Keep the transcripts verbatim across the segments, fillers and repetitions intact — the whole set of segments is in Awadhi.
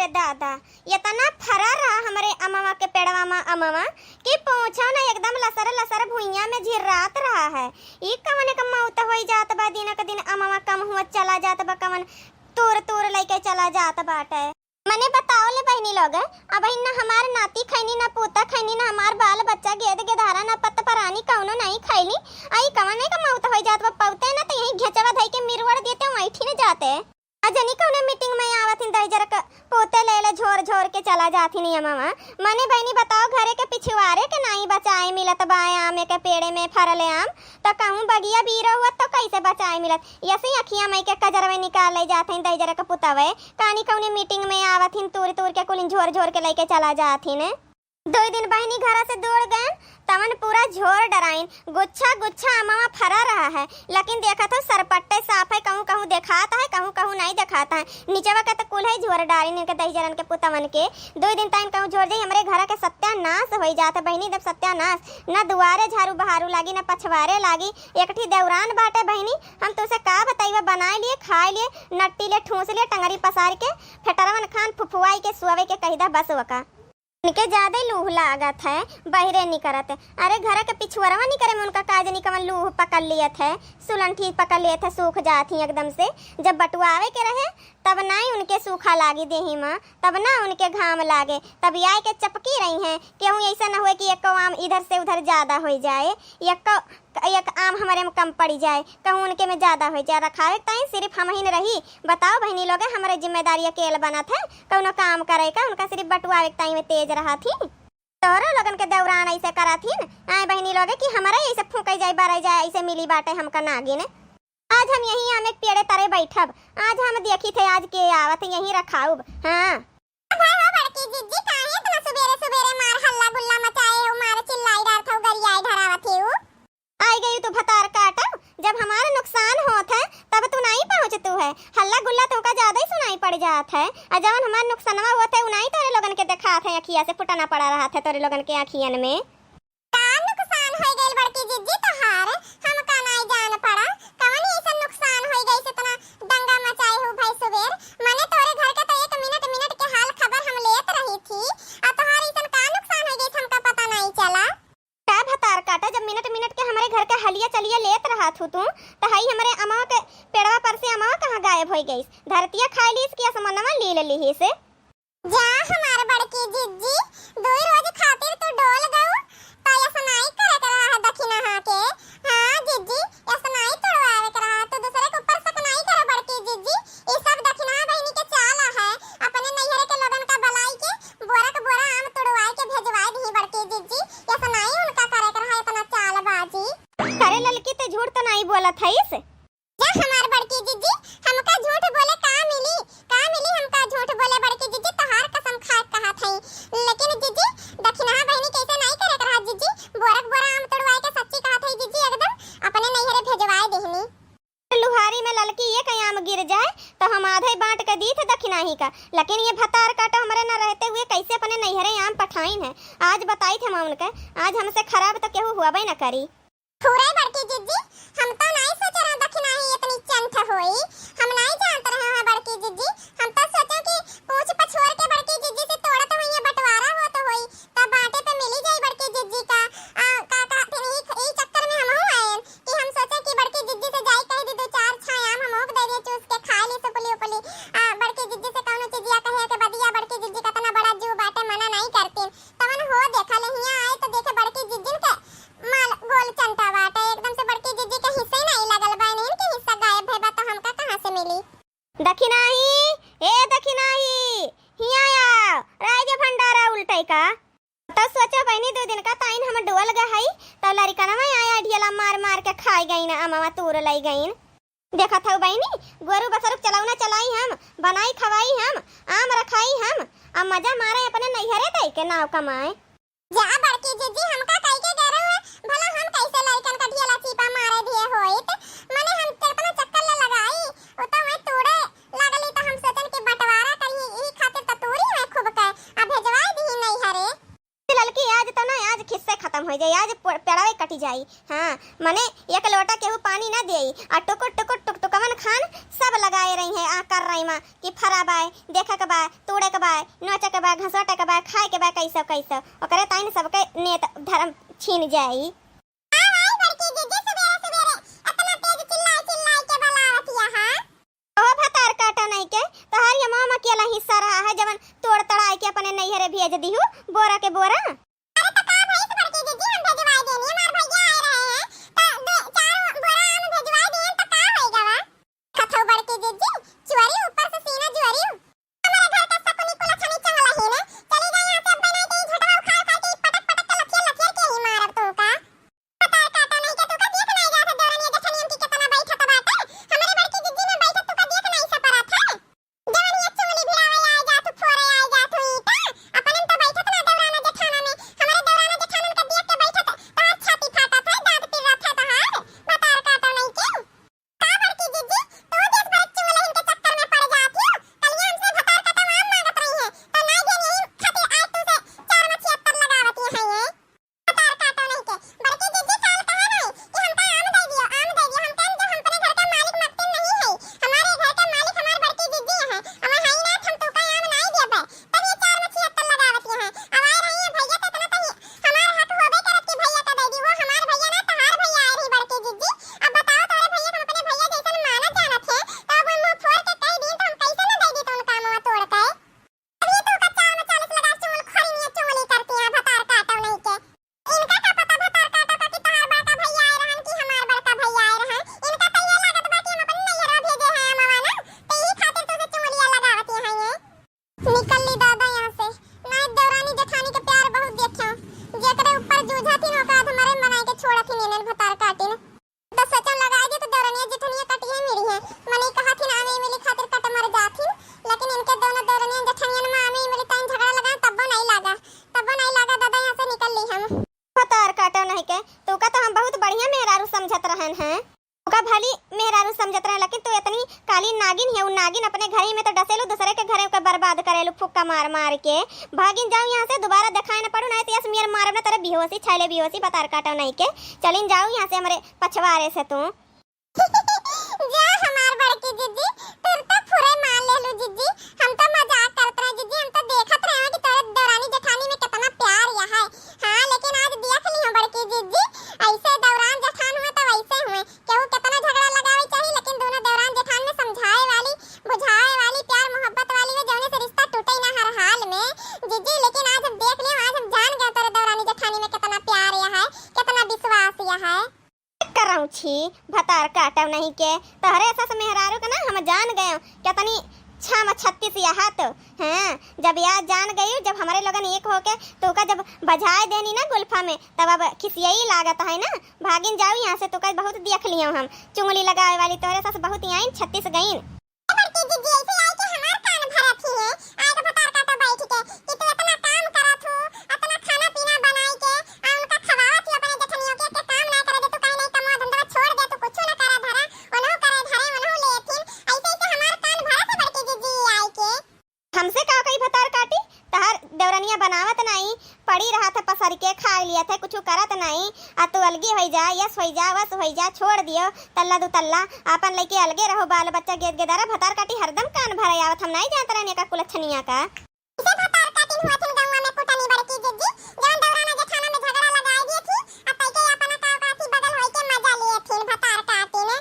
दादा, एतना फरा रहा हमरे अमवा के पेड़वा मा अमवा कि पूछो ना, एकदम लसर लसर भुइयां में झिर्रात रहा है। ई कवन के मौत होई जात बा, दिन क दिन अमवा कम हुआ चला जात बा, कवन तूर तूर लइके चला जात बाटे। मने बताओ ले बहिनी लोग, अबहिन ना हमार नाती खैनी, ना पोता खैनी, ना हमार बाल बच्चा, गेद गेदारा, ना पत्त परानी कौनो नहीं खैली। आई कवन के मौत होई जात बा, पौते ना तो यहीं घेचवा धई के मिरवड़ देते, वहीं ठिन जाते। आ जनी कौने meeting में आवत हिन, दहिजर क पोते ले ले झोर झोर के चला जात हिन अमवा। मने बहिनी बताओ, घरे के पिछुआरे के नाई बचाए मिलत बा आमे के पेड़े में फरले आम, त कहूँ बगिया बीरो हुआ तो कैसे बचाए मिलत? यसे अखिया मई के कजरवे निकाल ले जात हिन दहिजर क पुतवे। कानी कौने meeting में आवत हिन, तूर तूर के कुलिन झोर झोर के लइके चला जात हिन। दुई दिन बहिनी घरा से दौड़ गएन, तवन पूरा झोर डराइन, गुच्छा गुच्छा अमवा फरा रहा है, लेकिन देखत हो सरपट्टे साफ है, कहूँ कहूँ देखात है, कहूँ कहूँ नहीं देखात है। निचवा के तो कुल है झोर डारिन इनके दहिजरन के पुतवन के। दुई दिन ताइन कहूँ झोर जाई, हमरे घर के सत्यानाश होई जात है बहिनी, एकदम सत्यानाश। न दुआरे झाड़ू बहारू लागी, न पछवारे लागी। एक ठी देवरान बाटे बहिनी, हम तोसे का बताइबा, बनाए लिए, खाए लिए, नट्टी ले, ठूस लिए, टंगरी पसार के, फेटरवन खान फुफुआई के सुअवे के कहिदा बस ओका। उनके ज्यादा लूह लागत है, बहिरे निकरत। अरे, घर के पिछुअरवा निकरे में उनका का जनी कवन लूह पकड़ लियत है, सुलंठी पकड़ लियत है, सूख जात ही एकदम से। जब बटुआवे के रहे, तब नाई उनके सूखा लागी देही मा, तब ना उनके घाम लागे, तब आए के चपकी रही हैं। केहू ऐसा न हुए कि एको आम इधर से उधर ज्यादा होई जाए, एको एक आम हमरे में कम पड़ी जाए, कहूँ उनके में ज्यादा होई जाए। रखावे के ताई सिर्फ हमहिन रही। बताओ बहिनी लोगे, हमरे जिम्मेदारी अकेल बनत है, कौनो काम करे का, उनका सिर्फ बटुआवे के ताई में तेज रहत ही। तोहरो लोगन के दौरान ऐसे करत ही न, आए बहिनी लोगे कि हमरे ऐसे फूंके जाए, बरे जाए, ऐसे मिली बाटे हमका नागिन। आज हम यहीं आमे के पेड़े तरे बैठब, आज हम देखी थे आज के आवत, यहीं रखाउब। हाँ। भाई हो बड़की जिज्जी, काहे इतना सुबेरे सुबेरे मार हल्ला गुल्ला मचाए हो, मार चिल्लाई डारत हो, गरियाए धरावत हो? आई गई तू भतार काटब, जब हमार नुकसान होत है, तब तू नाई पहुँचतू है। हल्ला गुल्ला तुमका ज्यादा ही सुनाई पड़ जात है, और जवन हमार नुकसानवा होत है, उ नाई तोरे लोगन के देखात है, अखिया से फुटना पड़ा रहत है तोरे लोगन के अखियन में। का नुकसान होई गइल बड़की जिज्जी तोहार? हमका नाई जान पड़ा, कवन ऐसन नुकसान होई गइल से इतना दंगा मचाए हो भाई सुबेर? मने तोरे घर के तो एक मिनट मिनट के हाल खबर हम लेत रही थी, आ तोहार ऐसन का नुकसान होई गइल से हमका पता नाई चला? का भतार काटा, जब मिनट मिनट के हमरे घर के हलिया चलिया लेत रहत हू तू, त हई हमरे अमवा के पेड़वा पर से अमवा कहाँ गायब होई गइस? धरतिया खाई लीस कि असमनवा लील लिहिस? जा हमार बड़की जिज्जी, दुई रोज खातिर तू डोल गऊ, त असनाई करे के रहा है दखिनहा के। हाँ जिज्जी, असनाई तोड़वावे के रहा, तू दूसरे के ऊपर शक नाई करो बड़की जिज्जी। ई सब दखिनहा बहिनी के चाल है, अपने नैहरे के लोगन का बलाई के बोरा के बोरा आम तुड़वाए के भेजवाए दी बड़की जिज्जी। असनाई उनका करे के रहा, इतना चालबाजी। करे ललकी, ते झूठ तो नाई बोलत हईस? जा हमार बड़की जिज्जी, हमका झूठ बोले का मिली, का मिली हमका झूठ बोले बड़की जिज्जी, तोहार कसम खा के कहत हई। लेकिन जिज्जी, दखिनहा बहिनी कैसे नाई करे के रहा जिज्जी, बोरक बोरा आम तोड़वाए के सच्ची कहत हई जिज्जी, एकदम अपने नैहरे भेजवाए देहनी। लुहारी में ललकी एक आम गिर जाए तो हम आधे बांट के दीत दखिनाही का, लेकिन ये भतार काटो हमरे न रहते हुए कैसे अपने नैहरे आम पठाइन है। आज बताई थे हम उनके, आज हमसे खराब तो केहू हुआ न करी। फुरे बड़की जिज्जी, हम तो नाई सोचे रहा दखिनाही इतनी चंठ होई, हम नाई जानत रहे हैं बड़की जिज्जी। हम तो सोचे कि पूछ पछोर के बड़की जिज्जी से तोड़त होई या बंटवारा होत होई, तब बांटे पे मिली जाई बड़की जिज्जी का। आ, का कहते हैं, ई, ई चक्कर में हम हो आए कि हम सोचे कि बड़की जिज्जी से जाई कह दी दो चार छाया आम हम ओक दे दे चूस के खा ली सुपली उपली। आ, बड़की जिज्जी से कौनो चीजिया कहे के बदिया बड़की जिज्जी का इतना बड़ा जीव बाटे मना नाई करतीन। तवन हो देखा ले हियां आए तो देखे बड़की जिज्जिन के माल गोल चंटा बाटे, एकदम से बड़की जिज्जी के हिस्से ही नाई लगल बा, इन्हीं के हिस्सा गायब भे बा तो हमका कहाँ से मिली? दखिनाही, ए दखिनाही, हियां आओ, राय के भंडारा उल्टे का। तो सोचा बहिनी दो दिन का ताइन हम डोल गए हई, तो लड़िकनवा आया ढियला मार मार के खाई गईन, अमवा तूर लई गईन। देखत हऊ बहिनी, गोरू बसरुक चलौना चलाई हम, बनाई खवाई हम, आम रखाई हम, अब मजा मारे अपने नैहरे दई के नाव कमाए। जा बड़की जिज्जी, हमका कई के गए रहुए, भला हम कैसे लड़िकन का ढियला चीपा मारे दिए होइत? मने हम तेरपना चक्कर ले लगाई, उ तो मैं तूड़े लागली तो हम सोचन कि बंटवारा करी, ई खातिर तो तूरी मैं खूब के, अब भेजवाई दी नैहरे। ललकी, आज तो ना, आज खिस्से खत्म हो जाई, आज प-, पेड़वे कटी जाई। हाँ, मने एक लोटा केहू पानी ना देई, आ टुकुर टुकुर टुकटुकवा खान सब लगाए रही है, आ कर रही माँ कि फरा बाय, देखे के बाय, तोड़े के बाय, नोचे के बाय, घसोटे के बाय, खाए के बाय, कैसे कैसे ओकरे ताइन सबके नेत धर्म छीन जाई। का भाई बड़की जीजी, सुबेरे सुबेरे इतना तेज चिल्लाई चिल्लाई के बलावत हिया, हाँ? ओ भतार काटा नहीं के, तोहार ये मामा के अलग हिस्सा रहा है, जवन तोड़ तड़ाई के अपने नैहरे भेज दिहू, बोरा के बोरा। अरे तो का भई से बड़की जीजी, हम भेजवाई देनी, हमार भैया आए रहे हैं, तो दो चार बोरा आम भेजवाई दिए, तो का होई गवा? कथो बड़की जीजी, चुअरी ऊपर से सीना जुअरी। हमारे घर का सकुनी कुलछनी चंगला ही ने। चली गई यहाँ से, अब बनाई के ई झोटवा उखाड़ उखाड़ के ई पटक पटक के लथियर लथियर के ही मारब तू का। भतार काटा नहीं के तू का देख नहीं जात देवरनिया जेठनियन की कितना बैठत बाटे। हमारे बड़की जिज्जी में बैठत तू का देख नहीं सपरत है। देवरनिया चुंगली भिड़ावे आए जात, फोरे आए जात ईटा। अपने में तो बैठत ना देवराना जेठाना में। हमारे देवराना जेठानन का देख के बैठत तोहार छाती फाटत है, दांत पिर्रत है तोहार। भतार काटा नहीं के। का बड़की जिज्जी, तू देश भर चुंगलहिन के चक्कर में पड़ जात हियो। कलिया हमसे भतार काटा माम मांगत रही है, तो नाई देन यही खातिर आज तू से चार में छिहत्तर लगावत ही है ये। भतार काटा नहीं के। बड़की जिज्जी काल कहा नहीं कि हमका आम दे दियो, आम दे दियो। हम कहन जो हम अपने घर का मालिक मकतिन नहीं है। हमारे घर का मालिक हमार बड़की जिज्जी है। हम हई ना, हम तू का आम नाई देबे। तब ये चार में छिहत्तर लगावत ही है। अब आए रही है भैया तो इतना तो ही हमार हक होबे करत कि भैया का दे दी, वो हमार भैया ना, तोहार भैया आए रही बड़की जिज्जी। अब बताओ, तोरे भैया के हम अपने भैया जैसन मानत जानत है, तो अब मुंह फोड़ के कह दी तो हम कैसे ना दे दी तो उनका मुंह तोड़ के। अब ये तू का चार में चालीस लगा चुंगल खोरी में चुंगली करती है भतार काटो नहीं के। इनका का पता भतार काटो का कि तोहार बड़का भैया आए रहन कि हमार बड़का भैया आए रहन। इनका तो ये लागत बा कि हम अपने नैहरवा भेजे हैं अमवा ना, तो यही खातिर तू से चुंगलिया लगावत है ये। निकल ली दादा यहाँ से। नाई देवरानी जेठानी के प्यार बहुत देख्या। जेकरे ऊपर जूझा थी ओकरा अधमरे बनाए के छोड़ा थी नेनन भतार काटिन। तो सचम लगाए दे तो देवरानिया जेठनिया कटिए मिली है। मने कहा थी ना आमे मिली खातिर कट मर जाती। लेकिन इनके दोनों देवरानिया जेठनियन में आमे मिली ताइन झगड़ा लगा तब्बो नहीं लागा। तब्बो नहीं लागा दादा यहाँ से निकल ली हम। भतार काटा नहीं के। तू का तो हम बहुत बढ़िया मेहरारू समझत रहन हैं। ओका भली मेहरारू समझत रहे, लेकिन तू इतनी काली नागिन है, उ नागिन अपने घरे में तो डसेलू, दूसरे के घरे के बर्बाद करेलू फुक्का मार मार के। भागिन जाऊ यहाँ से, दोबारा देखाए न पड़ू, नहीं तो यस मियर मारब न तेरे बेहोशी, छैले बेहोशी, भतार काटो नहीं के। चलिन जाऊ यहाँ से हमरे पछवारे से तू। जा हमार बड़की जिज्जी, तू तो फुरे मान लेलू जिज्जी। हम तो मजाक करत रहे जिज्जी, हम तो देखत रहे कि तोरे देवरानी जेठानी में कितना प्यार या है। हाँ, लेकिन आज देख लियो बड़की जिज्जी, ऐसे देवरान जेठान हुए तो वैसे हुए। केहू केतना झगड़ा लगावे चाही, लेकिन दोनों देवरान जेठान में समझाए वाली, बुझाए वाली, प्यार मोहब्बत वाली में जौने से रिश्ता टूटे ना हर हाल में। जीजी, लेकिन आज हम देख लियो, आज हम जान गए तोरे देवरानी जेठानी में कितना प्यार या है, कितना विश्वास या है। करौछी, भतार काटव नहीं के, तोहरे सस मेहरारू के ना हम जान गए, कितनी छाम छत्तीस या हाथ। हाँ, जब याद जान गई, जब हमरे लोगन एक होके तोका जब बझाए देनी ना गुल्फा में, तब अब खिसियाई लागत है ना। भागिन जाऊ यहाँ से, तोका बहुत देख लियो हम। चुंगली लगावे वाली तोहरे सस बहुत आइन, छत्तीस गइन। ए बड़की जिज्जी, ऐसे आई के हमार कान भरत ही है। आए तो भतार काटा बैठ के कि तू इतना काम करत हूँ, इतना खाना पीना बनाई के, आ उनका खवावत ही अपने जेठनियों के, के काम ना करे दे, तू कहीं नहीं कमवा धंधा छोड़ दे, तू कुछ ना करा धरा, उन्हों करे धरे, उन्हों लेथिन। ऐसे ऐसे हमार कान भरत है बड़की जिज्जी आई के। हमसे का कही भतार काटी, तहार देवरनिया बनावत नाई, पड़ी रहत है पसर के, खाए लियत है, कुछु करत नाई, आ तू अलगी होई जा, यस होई जा, वस होई जा, छोड़ दियो तल्ला दु तल्ला, आपन लइके अलगे रहो, बाल बच्चा गेद गेदारा। भतार काटी हरदम कान भरे आवत, हम नाई जानत रहनी का कुलछनिया का। इसे भतार काटिन हुआ थिन गौवा में कुटनी बड़की जिज्जी, जौन दौराना जेठाना में झगड़ा लगाए दिए थी, आ तैके अपना का काठी बगल होई के मजा लिए थिन भतार काटिन।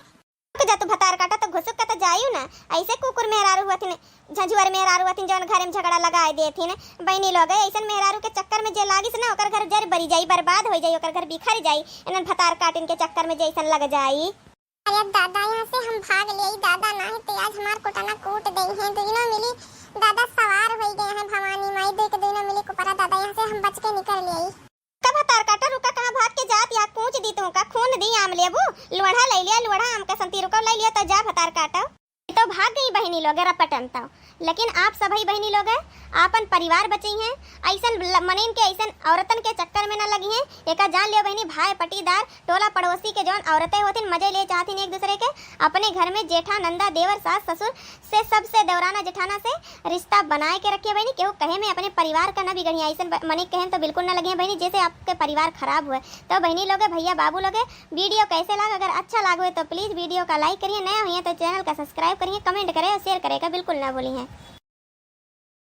रुक जा तू भतार काटा, तो घुसुक का तो जायू ना। ऐसे कुकुर मेहरारू हुआ थिन, झंझुअर मेहरारू हुआ थिन, जौन घरे में झगड़ा लगाए दे थिन। बहनी लोग, ऐसन मेहरारू के चक्कर में जे लागिस ना, ओकर घर जर बरी जाई, बर्बाद हो जाई, ओकर घर बिखर जाई, इनन भतार काटिन के चक्कर में जैसन लग जाई। अरे दादा, यहाँ से हम भाग ले दादा, ना है तो आज हमार कुटना कूट दे हैं। दोनों मिली दादा सवार हो गए हैं भवानी माई, देख दोनों मिली कुपरा दादा, यहाँ से हम बच के निकल ले। का भतार काटा, रुका, कहाँ भाग के जात या? कूच दी तू का, खून दी आम लेबू? लोढ़ा ले लिया, लोढ़ा आम का संती रुका ले लिया, तो जा भतार काटा। तो भाग गई बहिनी लोग रपटन, बताओ। लेकिन आप सभी बहिनी लोग हैं, आपन परिवार बचइहैं, अइसन ल-, मनइन के, अइसन औरतन के चक्कर में न लगिहैं। एका जान लियो बहिनी, भाई, पटीदार, टोला पड़ोसी के जौन औरतें होथिन, मजे ले चाहथिन एक दूसरे के, अपने घर में जेठा, नंदा, देवर, सास, ससुर से, सबसे, देवराना जेठाना से रिश्ता बनाए के रखिहैं बहिनी। केहू कहे में अपने परिवार का न बिगड़िहैं, अइसन ब-, मनई कहे में तो बिल्कुल न लगिहैं बहिनी, जैसे आपके परिवार खराब हुए। तो बहिनी लोगे, भैया बाबू लोगे, video कैसे लाग? अगर अच्छा लाग हुए तो please video का like करिहैं, नया हुए तो channel का subscribe करिहैं, comment करे और share करे का बिल्कुल न भूलिहैं।